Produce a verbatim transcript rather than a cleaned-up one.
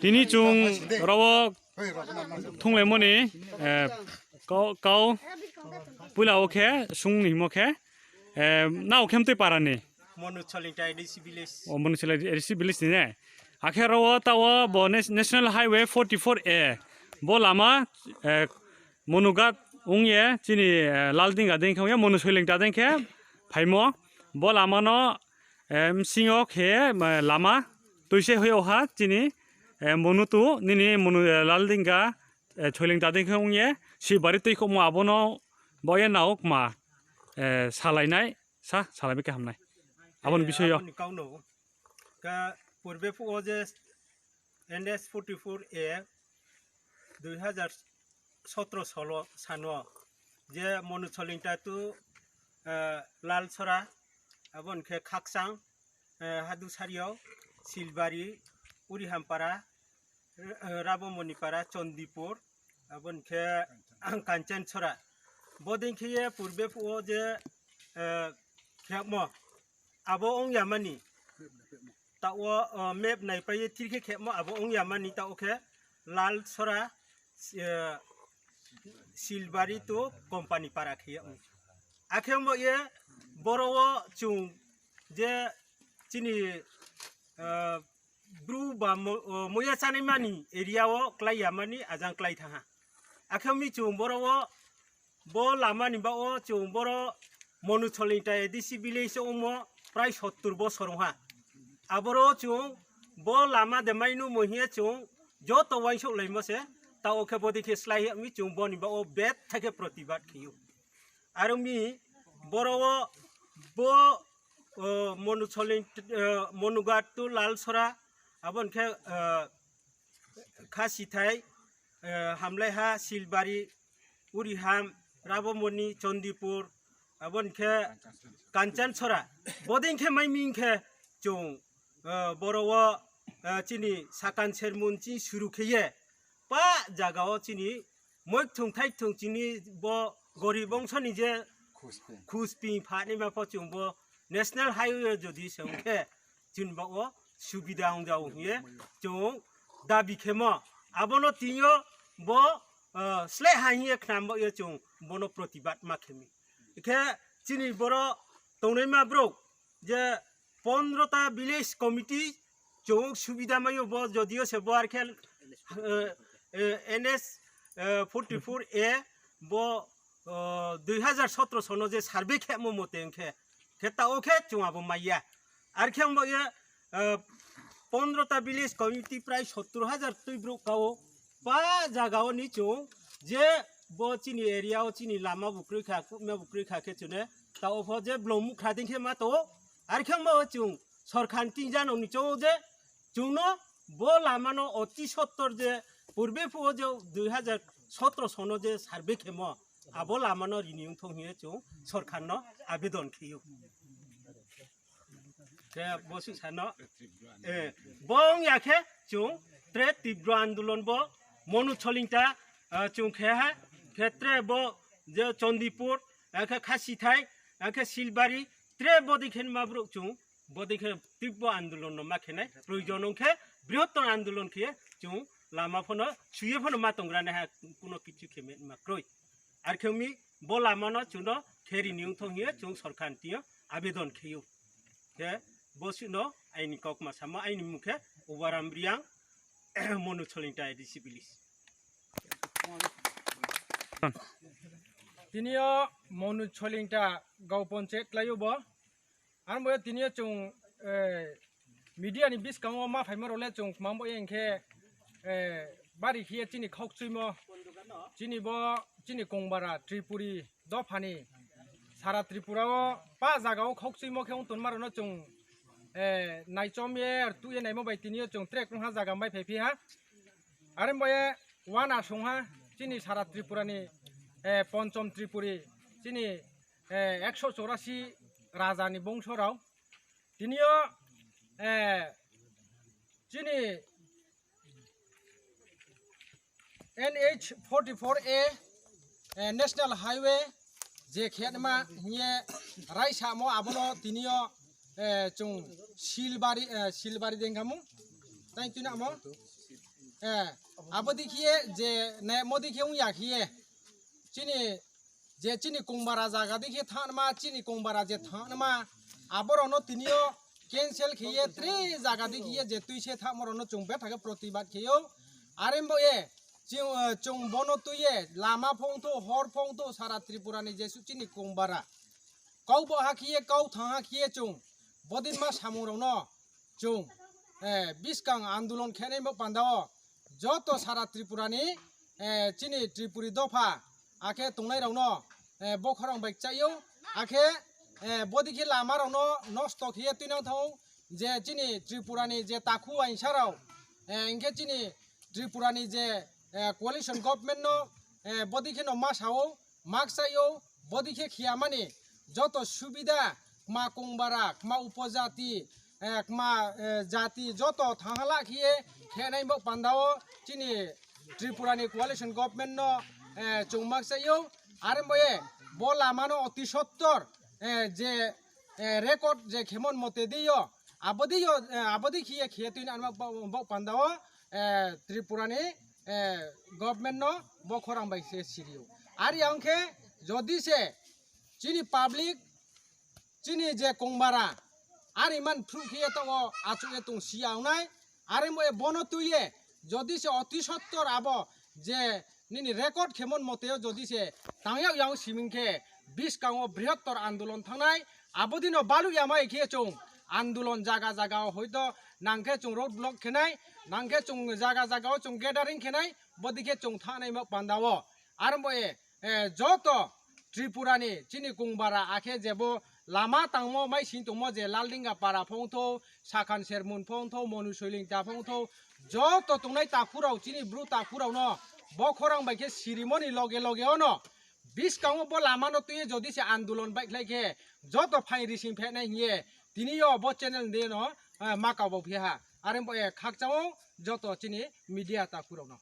Tini chwng rowok thunglaimani, eh, kau, kau puila o khe sungni himo khe, eh, nao khe mtwi parani. Monu Cholingta A D C village. O Monu Cholingta A D C village ni ne. Akhe rowo tao bo nes-, National Highway forty-four A. Bo lama, eh, Monugat wngye chini, eh, Laldinga dengkhe wngye Monu Cholingta dengkhe phaimo. Bo lama no, eh, msingo khe, eh, lama tuise hoyo ha chini, eh, Monu tu nini Monu, eh, Laldinga, eh, Cholingta dengkhe wngye Sibari twi khokmo abono boye naokma, eh, salainai. Sa, salai bai khe hamnai. Aboni Eh, bisoyo. Aboni kauno. Ka purbe phuo je N S forty-four A dui hazar sotro solo sano je Monu Cholingta tu, eh, Lalsora, aboni khe Khaksang, eh, Hadusario, Silbari, Urihampara, eh, Rabomonipara, Chondipur, aboni khe Kanchanchora. Bodin khe ye purbe phuo je, eh, khemo abo ong yamani. Tao, eh, map nai pai ye thir khe khemo abo ong yamani tao khe Lalsora, eh, Silbari to company para khe ya. Akhe mo ye boro o chung je chini, eh, Bru ba mo-, o, moya chanai mani area o klai ya mani ajang klai thaha. Akhe mi chwng boro o, bo lama ni ba o chwng boro Monu Cholingta A D C village o omo prai sottur bosor wngha. Aboro chwng bo lama de mainu mo hiya chwng joto waisok laimo se, ta o khe bodi khe slai mi chwng boni ba o bet thake protibad khiyo. Aro mi boro o bo, o, Monu Choling, o, Monugat to Lalsora, aboni khe, o, Khasithai, o, Hamlaiha, Silbari, Uriham, Rabomoni, Chondipur, aboni khe Kanchanchora. Bodin khe mai ming khe chwng, o, boro o, o, chini sakan sermun chi suru khe ye pa jaga o chini moithung thaithung chini bo gorib bongso ni je khusping pha ni ma pho chwng bo National Highway jodi se wngkhe chini ba o subida wng jao hwnye chwng dabi khemo. Abono tiniyo bo, ah, sleh ha hwnye khnam bo ye chwng bono protibad ma khemi. Khe chini boro tongnai ma bro je pondro ta village committee chwng subida mayo bo jodio se bo ar khe, eh, eh, N S, eh, forty-four A bo, oh, dui hazar sotro sono je survey khemo mote wngkhe, khe ta o khe chwng abo maiya. Ar khe wngbo ye, eh, pondro ta village committee prai sottor hazar twi bro kao. Pa jaga o ni chwng je bo chini area o chini lama bukrwi kha, kubma bukrwi kha khe chwne ta o pho je blong mukha ding khe ma to. Ar khe wngbo chwng sorkar ni tin jano ni chwng je chwngno bo lama no oti sottor je purbe phuo je dui hazar sotro sono je survey khemo abo lama no rini wngthong hiye chwng sorkar no abedon khiyo. Khe bo swi sano, eh, bo wngya khe chwng tre tibro andolon bo Monu Cholingta, ah, chwng khe ha, khe tre bo je Chondipur, ah, khe Khasithai, ah, khe Silbari, tre bo dikhen ma bro chwng, bo dikhe tibro andolon no ma khenai, proyojon wngkhe brihottor andolon khe chwng lama phano suye phano ma tongrani ha kuno kichu khe ma kroi. Ar khe wngmi bo lama no chwngno khe rini wngthong hiye chwng sorkar ni tio abedon khiyo. Khe bo sino aini kok ma samo aini mukhe Ubaram Riang Monu Cholingta A D C village. Tinio Monu Cholingta gau ponche klayo bo. Ang bo tinio chwng, eh, media ni biskango ma phaima role chwng khmang bo hinkhe, eh, bari khiye chini khok chuimo, chini bo, chini Kongbara Tripuri dophani sara Tripura o pa jaga o khok chuimo khe wng tonma rokno chwng, eh, naichom ye ar tu ye naimo bai tinio chwng trek wngha jaga mai phai phi ha. Are bo ye wana songha chini sara Tripura ni, eh, Ponchom Tripuri chini, eh, ekso chorasi raja ni bongso rao. Tinio, eh, chini N H forty-four A, eh, National Highway je khetma hiye raisamo abono tinio, eh, chwng Silbari, eh, Silbari dengkhamu. Nai twi namo. Eh, abo dikhiye je ne modi khe wngya khiye. Chini je chini kongbara jaga dikhe thanma, chini kongbara je thanma. Aborokno tiniyo cancel khiye, tre jaga dikhiye je twi se thanma rokno chwng bethake protibad khiyo. Arembo e, chwng, eh, chwng bono twiye lama phongtho, hor phongtho, sara Tripura ni jesu chini kongbara. Kau bo hakhiye, kau thang hakhiye chwng. Bodin ma samung rokno chwng, eh, biskang andolon khenai bo pandao. Joto sara Tripura ni, eh, chini Tripuri dopha akhe tongnai rokno, eh, bokhorang bai chaio. Akhe, eh, bodikhe lama rokno nosto khiye twinang thao je chini Tripura ni je takhu aingsa rok, eh, hingkhe chini Tripura ni je, eh, coalition government no, eh, bodikhe no ma sao. Maksaio bodikhe khiyamani joto subida kma kongbara, kma upojati, eh, kma, eh, jati joto thanghala khiye khenai bo pandao chini Tripura ni coalition government no, eh, chwng maksaio. Arembo e bo lamano oti sottor, eh, je, eh, record je khemon mote diyo, abodiyo, eh, abodi khiye khiye twin anma bo, bo pandao, eh, Tripura ni, eh, government no bokhorang bai se sirio. Ari angkhe jodi se chini public, chini je kongbara, ari man phru khiye to o achuk e tong siya unai, arembo e bono tuye, jodi se oti sottor abo je nini record khemon moteo jodi se tangyak yang siming khe biskango brihottor andolon thangnai, abodino balu yamai khe chwng andolon jaga jaga o hoito nangkhe chwng road block khenai, nangkhe chwng jaga jaga o chwng gathering khenai, bodikhe chwng thangnai ma pandao. Arembo e, eh, joto Tripura ni chini kongbara akhe jebo lama tangmo mai sing tongmo je Laldinga para phongtho, Sakhan Sermun phongtho, Monu Soilingta phongtho, joto tongnai takhurok chini bru takhurok no bokhorang bai khe sirimoni loge loge ono biskango bo lama no twi jodi se andolon bai khlai khe joto phai rising phenai hiye tini yo bo channel de no, eh, maka bo phiha. Arembo e khakchao joto chini media takhurok no.